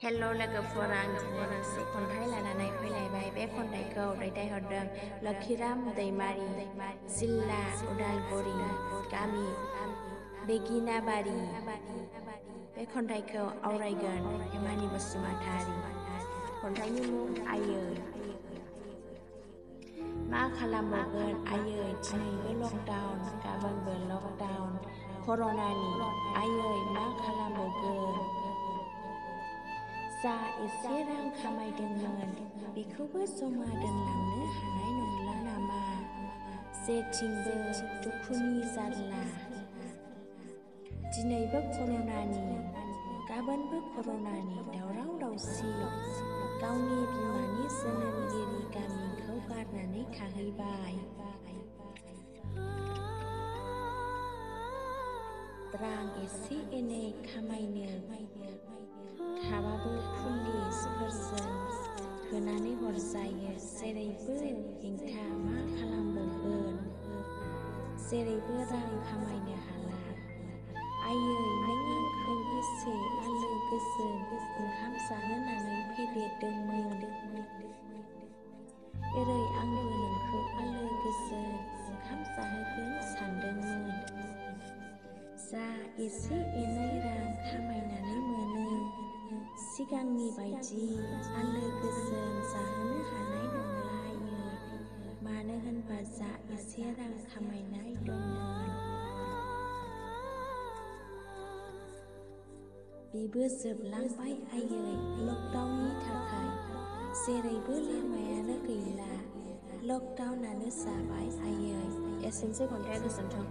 हेल' लोगोफोर आं दिनै मोनसे खन्थाइ लानानै फैलायबाय। बे खन्थाइखौ दैथायहरदों लोखिराम दैमारि, जिल्ला उदालगुरि, गामि बेगिनाबारि। बे खन्थाइखौ आवरायगोन हेमानि बसुमतारी। खन्थाइनि मुं आयै। मा खालामबावगोन आयै, दिनैबो लकडाउन, गाबोनबो लकडाउन कर'नानि। आयै मा खालामबावगोन? जा एसे रां खामायदोंमोन बेखौबो जमा दोनलांनो हानाय नंला नामा? जेथिंबो दुखुनि जारला। दिनैबो कर'नानि, गाबोनबो कर'नानि दावराव दावसि। गावनि बिमानि जोनोमगिरि गामिखौ गारनानै थाहैबाय। रां एसे एनै खामायनो थाबाबो पुलिसफोरजों होनानै हरजायो। जेरैबो हेंथा, मा खालामबावगोन? जेरैबो रां खामायनो हाला। आयै नों आंखौ बेसे आलो गोजोन ओंखाम जाहोनानै फेदेरदोंमोन। एरै आंबो नोंखौ आलो गोजोन ओंखाम जाहोगोन सानदोंमोन। जा एसे एनै रां खामायनानै मोनो, सिगांनि बायदि आलो गोजोन जाहोनो हानाय नंला आयै। मानो होनबा जा एसे रां खामायनाय दंमोन बेबो जोबलांबाय आयै लकडाउननि थाखाय। जेरैबो लामायानो गैला, लकडाउनानो जाबाय आयै। एसेनोसै खन्थाइया, गोजोन्थों।